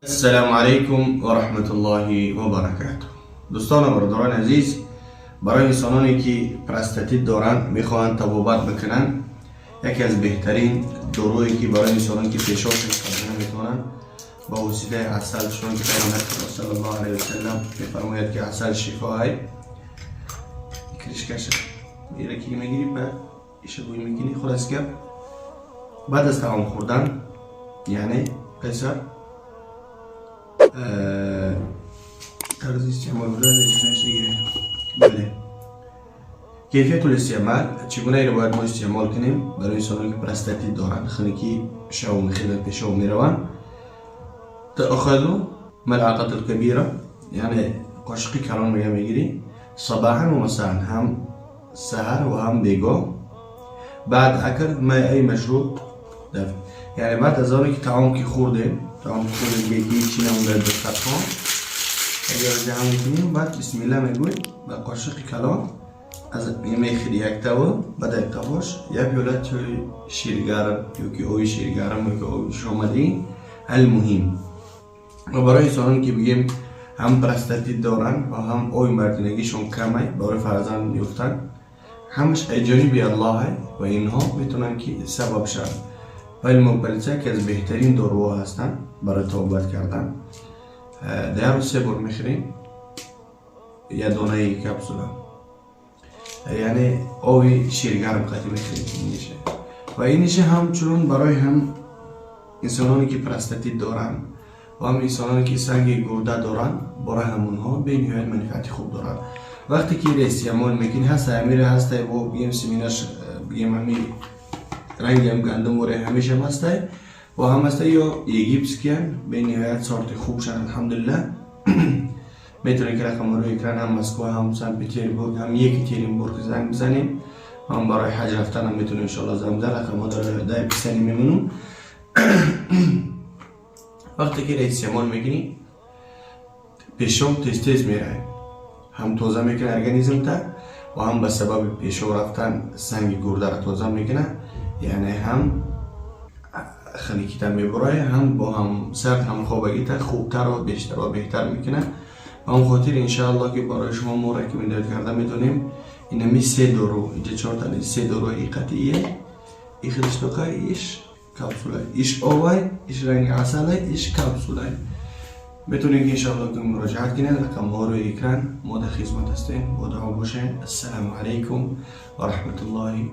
السلام علیکم و رحمت الله و برکاته. دوستان و برادران عزیز، برای انسانانی که پرستاتیت دارند، میخواهند طبابت بکنند، یکی از بهترین دارویی که برای انسانانی که پیشابشون کرده نمیتونن با وسیله عسل، چون که پیامبر خدا صلی الله علیه و سلم میفرماید که عسل شفا های. крышка ش ایره که میگیری، بعد ایشه بوی میکنی. خلاص گپ، بعد از طعام خوردن، یعنی قیصر طرز استعمال بوده. بله، کیفیت الاستعمال، چگونه ای رو باید ما استعمال کنیم؟ برای انسانایی که پرستاتیت دارن، خنکی شو میخیرن، پیشاب میروان، تأخذ ملعقة الكبيرة، یعنی قاشقی کلان میگه میگیری، صباحا و مساء، هم سحر و هم بیگاه، بعد اکل ما ای مشروب دافئ. یعنی بعد از آنی که طعام که خوردیم، طعام که خوردیم، دیگه هیچی نمونده دسترخوان، اگر جمع میکنیم، بعد بسم الله میگوی با قاشق کلان از میخوری یک تاو، بعد یک قفاش یک پیاله چای شیرگرم یا که آب شیرگرم یا که آب شامدی. المهم، و برای انسانان که بگیم هم پرستاتیت دارن و هم آب مردینگیشون کمه برای فرزند یافتن، همش از جانب الله و اینها میتونن که سبب شن. ولی موپلیچا که از بهترین داروها هستن برای طبابت کردن، در روز سه بار میخوریم، یه دانه کپسولا، یعنی آب شیرگرم قطعی میخوریم اینشه. و اینشه همچنان برای هم انسانانی که پرستاتیت دارن و هم انسانانی که سنگ گرده دارن، برای همونها به نهایت منفعت خوب دارن. وقتی که ایره استعمال میکنی، هست امیر هست با بگیم سمینش، بگیم همی رنگ هم گندم وره همیشه هم هست و هم هست یا египетский، به نهایت سورت خوب شد، الحمدلله. میتونید که رقم روی اکران، هم مسکو، هم سن پیتربورگ، هم یکاترینبورگ زنگ بزنیم. هم برای حج رفتن هم میتونیم انشالله زنگ بزنیم. رقم ها داره در описание میمونم. وقتی که استعمال میکنی، پیشاب تیز تیز میره، هم تازه میکنه ارگانیزم تا و هم به سبب پیشاب رفتن سنگ گرده را تازه میکنه. یعنی هم خنکی تا میبره، هم با هم سرد هم خوابگی تا خوبتر و بیشتر و بهتر میکنه. و هم خاطر انشاءالله که برای شما ما recommend کرده میتونیم. اینمی سه دارو، اینجا چهار تا، سه دارو، ای قطعیه، ای خودش ایش کپسوله، ایش آوای، ایش رنگ عسله، ایش کپسوله. میتونید که انشاءالله که مراجعت کنید. رقم ها روی اکران. ما در خدمت هستیم. با دعا باشین. السلام علیکم و رحمت الله.